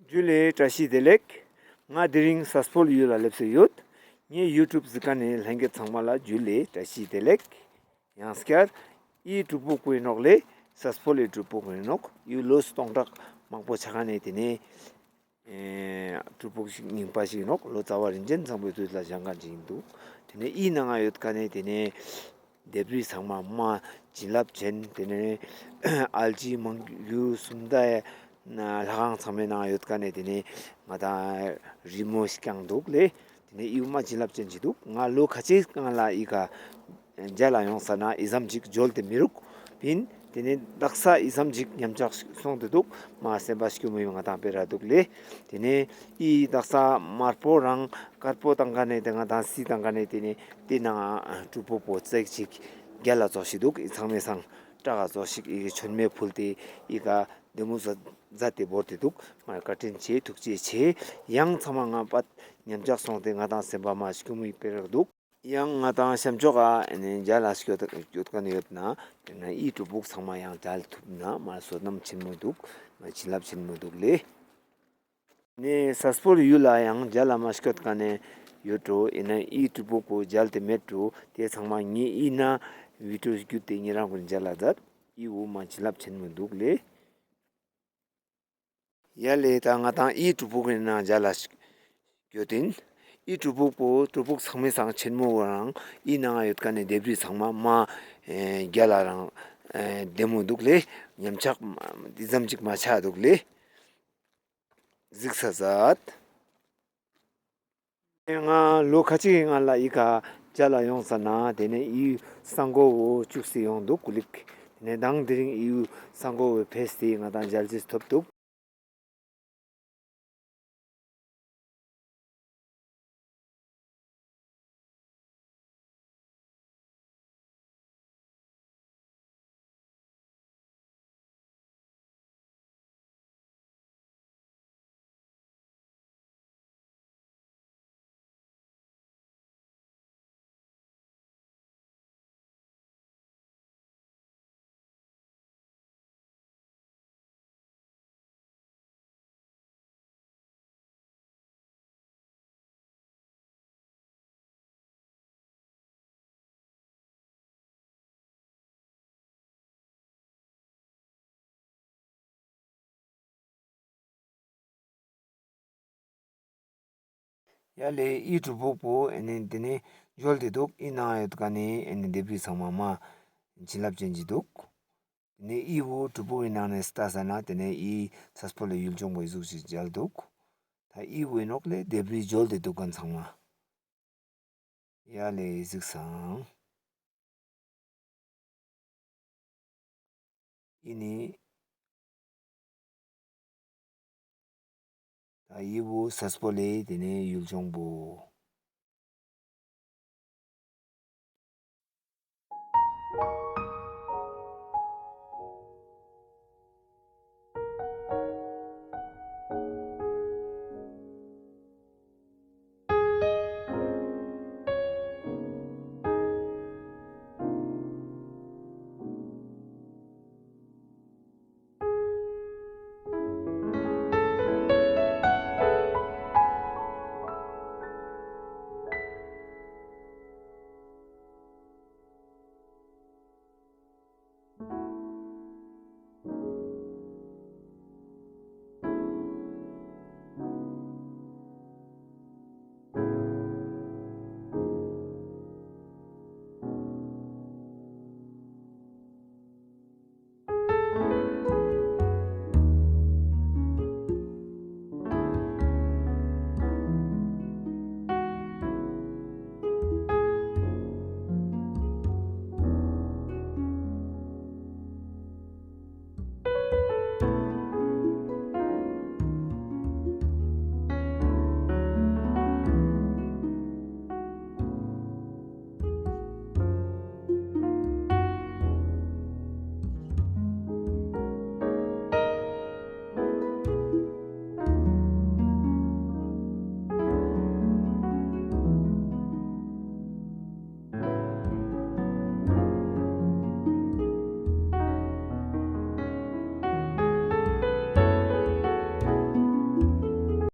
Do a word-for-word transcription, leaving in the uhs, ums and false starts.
ཇུ་ལེ་བཀྲ་ཤིས་བདེ་ལེགས། ང་དེ་རིང་ས་སྤོལ་ཡུལ་ལ་སླེབས་སེ་ཡོད། ངའི་ཡུ་ཊུབ་གཟིགས་མཁན་ནི་ལྷན་རྒྱས་ཚང་མ་ལ་ཇུ་ལེ་བཀྲ་ཤིས་བདེ་ལེགས། ཡང་སྐྱར་ཨི་གྲུབ་པོ་ཀུན་ནོག་ལེ། ས་སྤོལ་ལི་གྲུབ་པོ་ཀུན་ནོག། ཡུལ་ལོ་སྟོང་ཕྲག་མང་པོ་ཆ་མཁན་ནི་དེ་ནས་ཨེ་གྲུབ་པོ་ཞིག་རྙིང་པ་ཞིག་ནོག། ལོ་ཙཱ་བ་རིན་ཆེན་བཟང་པོའི་དུས་ལ་བཞེངས་མཁན་ཞིག་ཡིན་འདུག། དེ་ནས་ཨི་ནང་ང་ཡོད་མཁན་ནི་དེ་ནས་ལྡེབས་རིས་ཚང་མ་མ་བྱིན་རླབས་ཅན། དེ་ནས་ཨལ་ཅི་མང་རྒྱུ་སུམ་མདའ་ལྷ་ཁང་ཚང་མའི་ནང་ཡོད་མཁན་ནི་དེ་ནས་ང་དང་རི་མོ་ཞིག་ཀྱང་འདུག་ལེ། དེ་ནས་ཨི་བོ་མ་བྱིན་རླབས་ཅན་ཞིག་འདུག། ང་ལོ་ཁ་ཅིག་སྔ་ལ་ཨི་ཀ་མཇལ་ལ་ཡོང་ས་ན་ཨི་ཙམ་ཅིག་འཇོལ་ཏེ་མི་རུག་པིན། དེ་ནས་དག་ས་ཨི་ཙམ་ཅིག་ཉམས་ཆག་སོང་སྟེ་འདུག། མ་སེམས་པ་སྐྱོ་མོ་ཡོང་ང་དང་སྤེ་ར་འདུག་ལེ། དེ་ནས་ཨི་དག་ས་དམར་པོ་རང་དཀར་པོ་བཏང་མཁན་ནི་དེ་ང་དང་སི་བཏང་མཁན་ནི་དེ་ནས་དེ་ནང་གྲུབ་པོ་པོ་ཙེག་ཅིག་རྒྱལ་ལ་ཙོགས་ཤིག་འདུག། ཨི་ཚང་མའི་སང་ཀྲག་ག་ཙོགས་ཤིག་ཨི་མཆོད་མེ་ཕུལ་ཏེ་ཨི་ཀ་བདེ་མོ་ཟ་ཟ་ཏེ་བོར་ཏེ་འདུག། མ་བཀའ་དྲིན་ཆེ། ཐུགས་རྗེ་ཆེ། ཡང་ཚང་མ་ང་པད་ཉམས་ཆག་སོང་སྟེ་ང་དང་སེམས་པ་མ་སྐྱོ་མོ་ཡི་སྤེ་ར་འདུག། ཡང་ང་དང་ཤམ་ཕྱོགས་ཨ་ནི་མཇལ་ལ་སྐྱོད་སྐྱོད་མཁན་ཡོད་ན་དེ་ན་ཨི་གྲུབ་པོ་ཚང་མ་ཡང་མཇལ་ཐུབ་ན་མ་བསོད་ནམས་ཆེན་མོ་འདུག། མ་བྱིན་རླབས་ཆེན་མོ་འདུག་ལེ། ནས་ས་སྤོལ་ཡུལ་ལ་ཡང་མཇལ་ལ་མ་སྐྱོད་མཁན་ནི་ཡོད་འགྲོ། ཨིན་ན་ཨི་གྲུབ་པོ་པོ་མཇལ་ཏེ་མེད་འགྲོ། དེ་ཚང་མ་ངའི་ཨི་ན་བི་ཌིའོ་བརྒྱུད་དེ་ཉེ་རང་ཀུན་མཇལ་ལ་མཛད། ཨི་བོ་མ་བྱིན་རླབས་ཆེན་མོ་འདུག་ལེ། ཡ་ལེ་ད་ང་དང་ཨི་གྲུབ་པོ་ཀུན་ནང་མཇལ་ལ་ཡོད་དིན། ཨི་གྲུབ་པོ་པོ་གྲུབ་པོ་ཚང་མའི་སང་ཆེན་མོ་བོ་རང་ཨི་ནང་ཡོད་མཁན་ནི་ལྡེབས་རིས་ཚང་མ་མ་ཨེ་རྒྱལ་ལ་རང་ཨེ་བདེ་མོ་འདུག་ལེ། ཉམས་ཆག་འདི་ཙམ་ཅིག་མ་ཆགས་འདུག་ལེ། གཟིགས་ས་མཛད། ང་ལོ་ཁ་ཅིག་གི་སྔ་ལ་ཨི་ཀ་མཇལ་ལ་ཡོང་ས་ན་དེ་ནས་ཨི་ས་མགོ་བོ་བཅུག་སྟེ་ཡོང་འདུག་གུ་ལིག། དེ་ནས་དང་དེ་རིང་ཨི་ས་མགོ་བོ་ཕེས་ཏེ་ང་དང་མཇལ་རྒྱུ་ཐོབ་འདུག། ཡ་ལེ་ཨི་གྲུབ་པོ་པོ་ཨེ་ནི་དེ་ནས་འཇོལ་ཏེ་འདུག། ཨི་ནང་ཡོད་མཁན་ནི་ཨེ་ནི་ལྡེབས་རིས་ཚང་མ་མ་བྱིན་རླབས་ཅན་ཞིག་འདུག། དེ་ནས་ཨི་བོ་གྲུབ་པོ་ཨི་ནང་ནས་ལྟ་ས་ན་དེ་ནས་ཨི་ས་སྤོལ་ལི་ཡུལ་ལྗོངས་པོ་ཨི་ཟུག་ཅིག་མཇལ་འདུག། ད་ཨི་བོ་ཨིན་ནོག་ལེ་ལྡེབས་རིས་འཇོལ་ཏེ་འདུག་མཁན་ཚང་མ། ཡ་ལེ་གཟིགས་སང་། ཨི་ནི། ད་ཨི་བོ་ས་སྤོལ་ལི་དེ་ནས་ཡུལ་ལྗོངས་པོ།